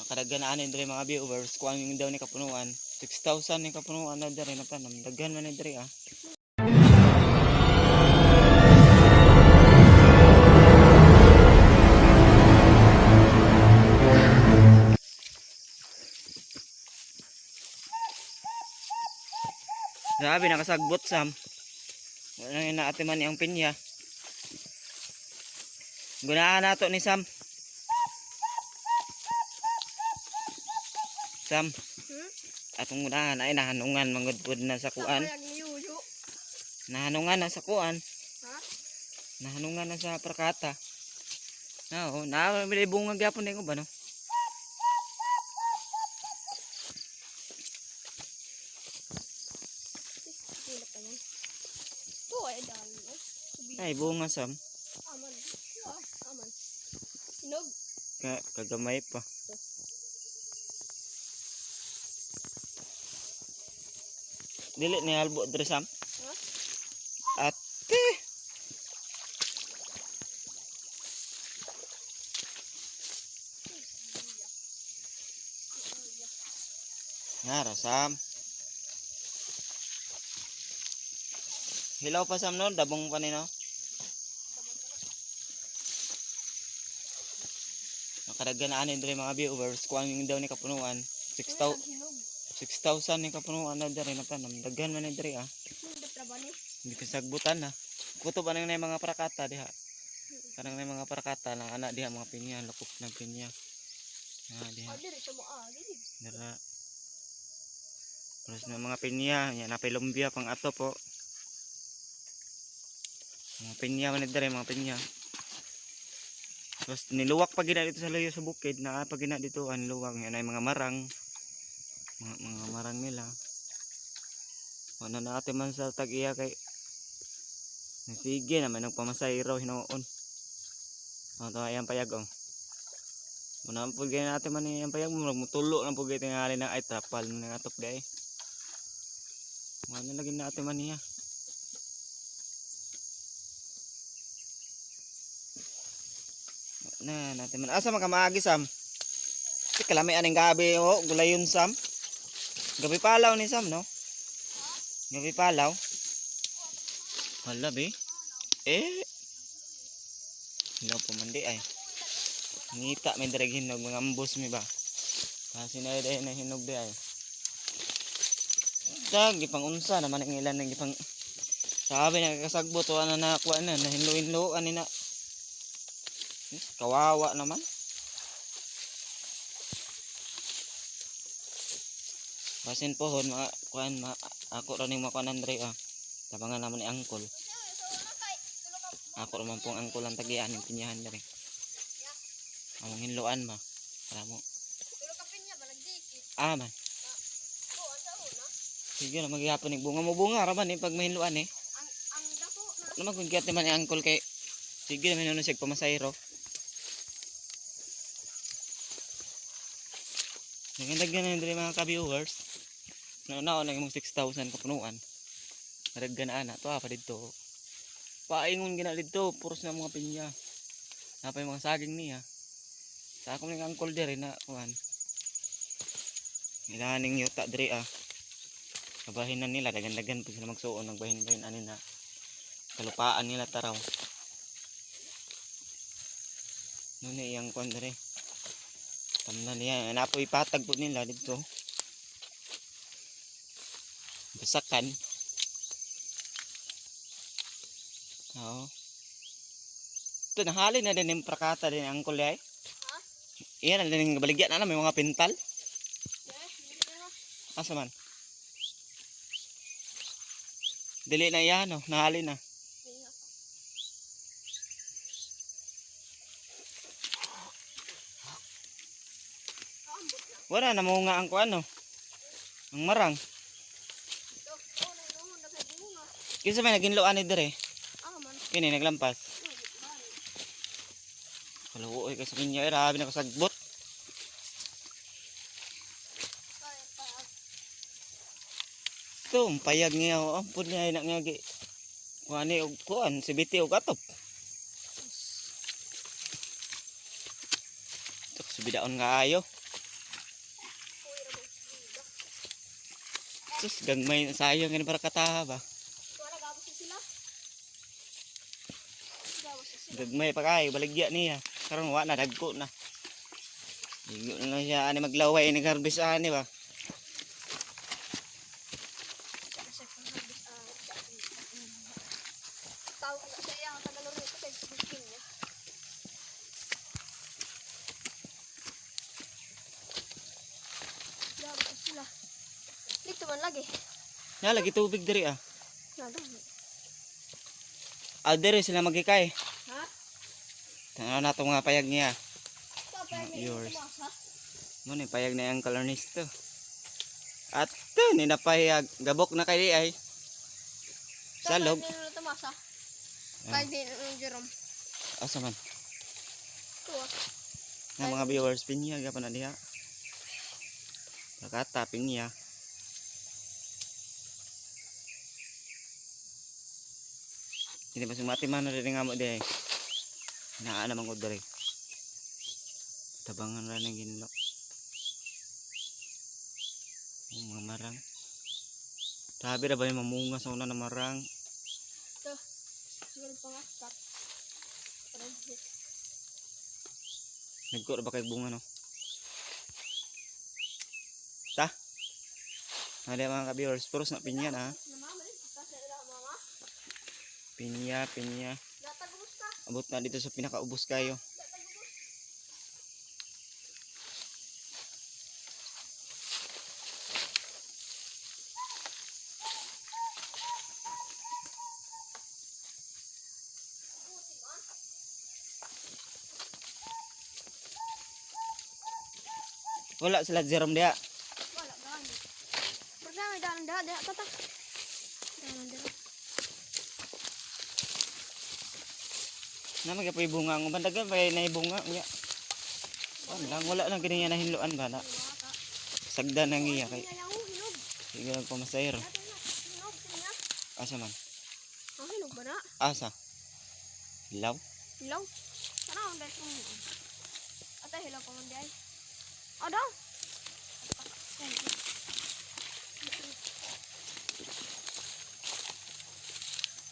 Nakadaghan na ani diri, mga viewers, kuan yung daw ni kapunuan. 6,000 ni kapunuan na diri na tanom. Daghan man ni diri ah. Grabe, nakasagbot, Sam. Wala nang inaate man ang pinya. Gunahan nato ni Sam. Sam. Hmm? Atong gunahan ay nahanungan manggod pud na sa kuan. Sa kayag niyuyo. Nahanungan na sa kuan. Ha? Nahanungan na sa prakata. Oo, na may bunga gyapon din ko ba, no? Tulak ka yan. Ito ay dami. Eh. Sabi- Ay bunga, Sam. Aman. Ah, aman. Hinog. Kagamay pa. Dili ni halbo diri, Sam. Ha? Ate. Ngara, Sam. Hilaw pa, Sam, no, dabong pa ni, no. Nakadaghan na ani diri, mga viewers, kuan yung daw ni kapunuan. 6,000 Hinog. 6,000 ni kapunuan na diri na tanom. Daghan man ni diri ah. Nindot na ba ni? Hindi kasagbutan na. Kutob anang na yung mga parakata diha. Kanang na yung mga parakata na ana diha mga pinya, lakop ng pinya. Ah, diha. Ah, diri sa mga diri. Dira. Terus na mga pinya, yan napay lumbia pang ato po. Mga pinya man ni diri, mga pinya. Terus niluwak pa gina dito sa layo sa bukid, naa pa gina dito ang luwak, yan ay mga marang. Mga marang nila. Wala na ate man sa tag-iya kay sige naman nagpamasay raw hinuon. O, to ayan payag oh. Muna ang pugay natin man yung payag mo, mutulo ng pugay tingali ng ay trapal ng atop day. Wala lagi natin man niya. Na natin man asa man ka maagi, Sam? Si kalami aning gabi oh, gulayon, Sam. Gabi palaw ni Sam, no? Gabi palaw. Hala be. Eh. Hilaw pa man di ay. Ngita may darag hinog mga ambos mi ba. Kasi na dahil na hinog di ay. Tag gipang unsa naman ang ilan ng gipang sabi na kakasagbot wa na nakuha na nahinlo-hinlo ani na. Kawawa naman. Basin pohon mga kuan ma ako ra ning makuan Andre ah. Tabangan naman ni angkol. Ako ra man pong angkol ang tagian yung pinyahan diri. Among hinloan ma. Para mo. Pero kapin niya ba nagdikit? Ah man. Ko sa una. Sige na maghihapon ni bunga mo bunga ra man eh pag mahinloan eh. Ang dako na Ano man kung giyat man ni angkol kay sige naman nun siya pamasayro. Nagandagyan na yun diri, mga ka-viewers. Nauna na yung 6,000 kapunuan. Nadaggan na ana. Ito ah, pa dito. Paingon gina dito. Puros na mga pinya. Napay mga saging niya. Sa akong ning angkol diri na kuan. Ilan ning yuta diri ah. Kabahin na nila, dagan-dagan po sila magsuon ng bahin-bahin ani na kalupaan nila taraw. Muna iyang kuan diri. Tamna niya, napoy patag po nila dito. Basakan. Oo. Ito, nahali na din yung prakata din ang kulay. Ha? Iyan na din yung baligyan na may mga pintal. Eh, dili na. Asa man? Dili na yan, no? Nahali na. Dili na. Ambot na. Wala, namunga ang kuan, no? Ang marang. Ito, oh, na na kay bunga. Kinsa may naginloan ni dire? Aman. Kini naglampas. Kaluoy kay sa kinya, eh, grabe na kasagbot. Kaya pa. Ito, ang payag niya, oh. Ang pud niya na nga gi. Kuan ni og kuan, si biti og atop. Ito, subidaon nga ayo. Sus, gagmay sayang gani para kataha ba. Wala gabos na sila. Gabos na sila. Gagmay pa kay baligya niya. Karon wa na, dagko na. Ligo na lang siya ani maglaway ni harvest ani ba. Kasi kung harvest, tawag na sa iya ang Tagalog nito kay Bikin niya. Gabos na sila. Dito man lagi. Na lagi tubig diri ah. Nagami. Ah, diri sila magikay. Ha? Tanaw na itong mga payag niya. Papa, may Yours. tumasa. Mo ni payag na yung Ernesto. At to, ni napayag gabok na kay di ay. Salog. Papa, may tumasa. Ah. Pag di ng Jerome. Asa man? Ito ah. Na mga viewers, pinya gyapon na diha. Pakata pinya. Hindi ba sumati man na rin nga mo di ay. Naa naman ko diri. Tabangan ra ng ginlo. Ang mga marang. Grabe ra ba yung mamunga sa una na marang? Ito. Siguro pa nga. Stop. Parang hit. Nagko ra ba kay bunga no? Ta. Hali mga ka-viewers, puros na pinya na. Na mama din. Kasi nila mama. Pinya, pinya. Datag ubos ka. Abot na dito sa pinakaubos kayo. Datag ubos. Wala sila Jerome diha. Wala gani. Pero sa may dalan daha daha tata. Dalan daha. Na magapoy bunga ang uban daghan pa na bunga unya. Wala lang, wala lang gani na hinluan ba na. Sagdan ang iya kay Hinog. Hinog. sige lang pamasayro. Dati na. Hinog niya. Asa man? Ang hinog ba na? Asa? Hilaw? Hilaw. Sana ang dahil kung Ate, hilaw pa man di ay. Oh, daw.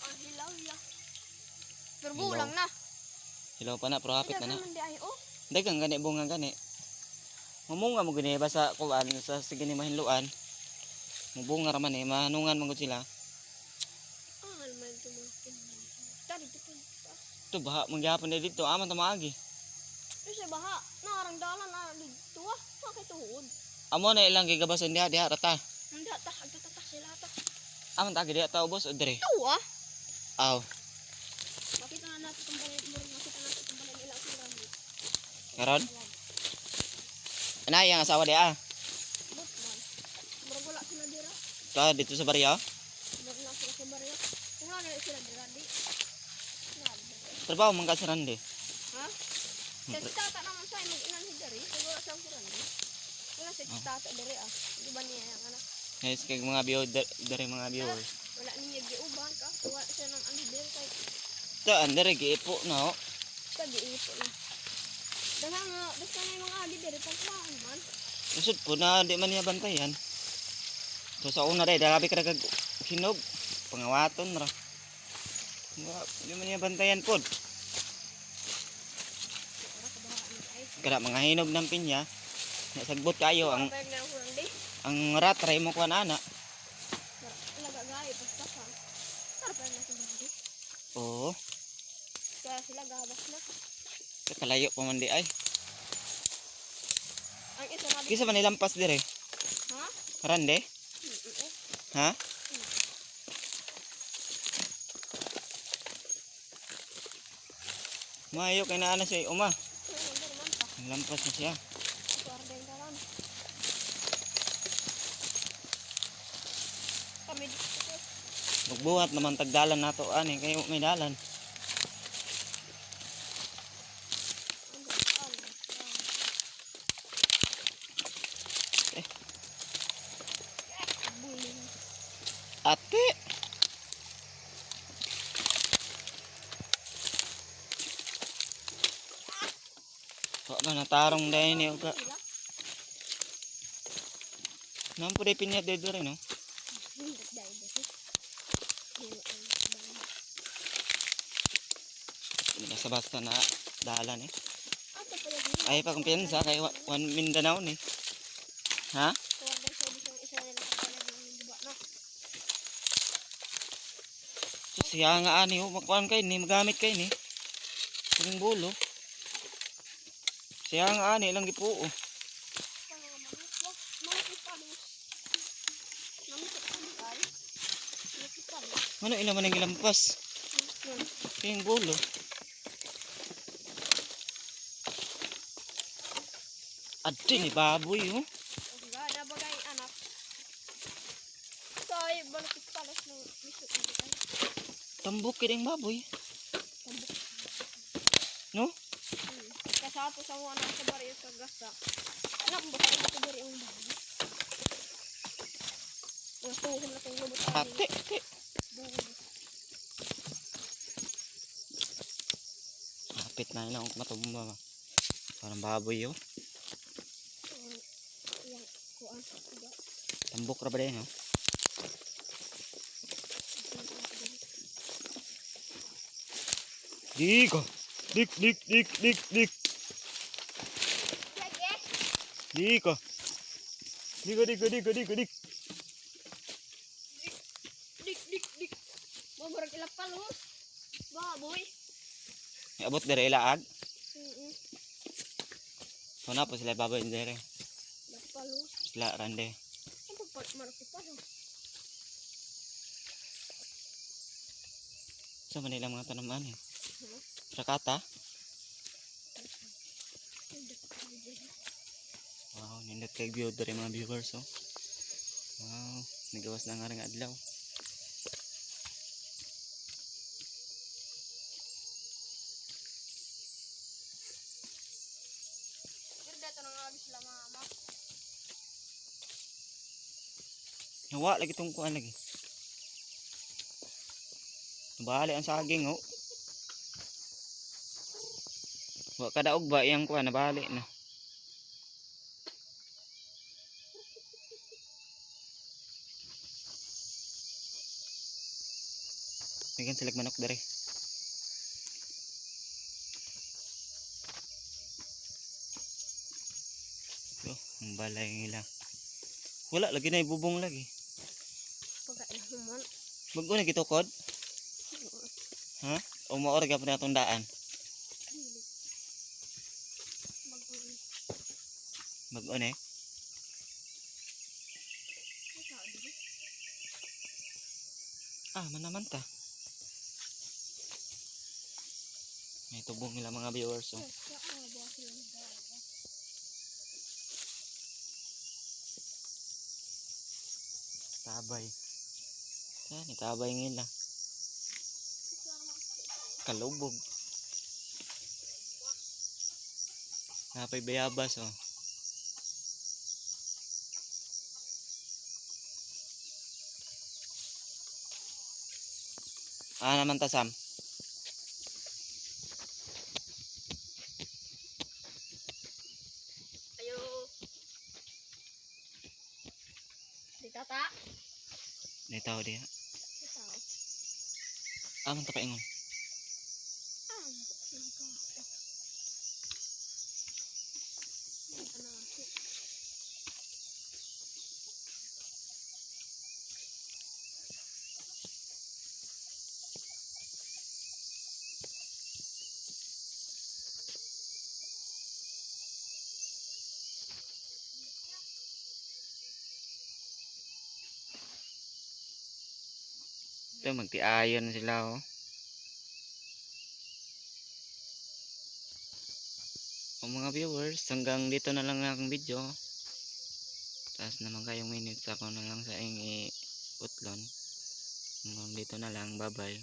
Ang hilaw ya. Pero Hilaw. bulang na. Hilaw pa na pero hapit na na. Hilaw man di ay oh. Daghang gani bunga gani. Mamunga mo gani ba sa kuan sa sige ni mahinluan. Mubunga ra man eh, manungan man gud sila. Ah, alam ito mga pinya. Tari dito pa. Ito baha man gyapon na dito, aman ta maagi. Kasi baha, naarang dalan na dito ah. Bakit tuhod? Amo na ilang gigabason diha diha rata. Hindi ta, agtatata sila ta. Aman ta agi diha ta ubos o dire. Ito ah. Aw, Makita na natin itong balay, makita natin itong balay nila sa Randy. karon. Ana yang asawa diha. But man. Murag wala sila dira. Ta dito sa baryo. Murag wala sila sa baryo. Kung wala na sila dira di. Wala dira. Trabaho man ka sa Randy. Ha? Kasi tata naman sa mag-inan si diri, kung wala siyang si Randy. Wala si tata diri ah. Di ba niya ang anak? Guys, kay mga view dere mga viewers. Wala niya giuban ka. Wala siya ng ano diri kay Ta andere giipo na oh. sa giipo na. Dahil nga, basta na yung mga agi diri pagkuhaan man. Usod po na di man niya bantayan. So sa una dai grabe ka kag hinog pangawaton ra. Nga, di man niya bantayan pod. Ora ka bahaan ni ay. Kada mga hinog ng pinya. Nasagbot kayo ang Payag na ako Randy. ang rat ra imo kuan ana. Lagagay paspasan. Tara payag na si Randy. Oo. Kaya sila gabas na. Kalayo pa man di ay. Ang isa na Kisa man nilampas dire. Ha? Rande? Mm-mm. Ha? Maayo kay naa na siya uma. Lampas na siya. Kami dito. Magbuhat naman tagdalan nato ani kay may dalan. Eh. Ate. Wa man natarong dahil ni uga. Nang pud pinya dito rin no. Basta basta na dalan eh. Ato pa yun. Ay pa kumpiyansa kay one Mindanao ni. Ha? Tawagan sa isang isa nila kapalag ng guba no. So, siya nga ani oh, makuan kay ni, magamit kay ni. Kining bulo. Siya nga ani ilang gipuo. Mga manok, wag manok ipalos. Manok ipalos ay. Manok ipalos. Ano ila man ang gilampas? Kining bulo. Adto ni baboy oh. Gada bagay anak. Soy manok ipalos ng misot ay. Tambok kining baboy. Tambok. No? Kasapo sa mga anak sa baryo sa gasa. Anak ba sa baryo ang baboy? Mga tuhon na itong lubot. Ate, ate. Buhon. Kapit na yun akong matumba ba. Parang baboy oh. Yang kuan uga. Tambok ra ba din oh. Diko. Dik dik dik dik dik. Diko. Diko diko diko diko dik. Dik dik dik. Mamurag ilapal oh. Baboy. Abot dere ilaag. Mm. So na po sila baboy dere. Ilapal oh. Sila rande. Ang pagpal manok ipalo. Sa Manila mga tanaman eh. Rakata. Wow, nindot kay view dere mga viewers oh. Wow, nagawas na nga ring adlaw. Pero dato nang abi sila mama. Nawa lagi tong kuan lagi. Nabali ang saging oh. Wa kadaog ba iyang kuan nabali na. Bigyan sila manok dere. Yo, ang balay nila. Wala lagi na ibubong lagi. Pagkain human. Bago na gitukod? Ha? O maor gyapon na atong daan. Bago. Bago na eh. Ah, manaman ta. May tubong nila mga viewers oh. Tabay. Yan, itabay nila. Kalubog. Napay bayabas oh. Ah, naman ta Sam. Ayo. Di tata. May tao diha. Ito. Ah, man ta paingon. Ah, ano? Ito, magtiayon sila oh. O mga viewers, hanggang dito na lang ang aking video. Taas naman kayong minutes ako na lang sa ing i-utlon. Hanggang dito na lang, bye bye.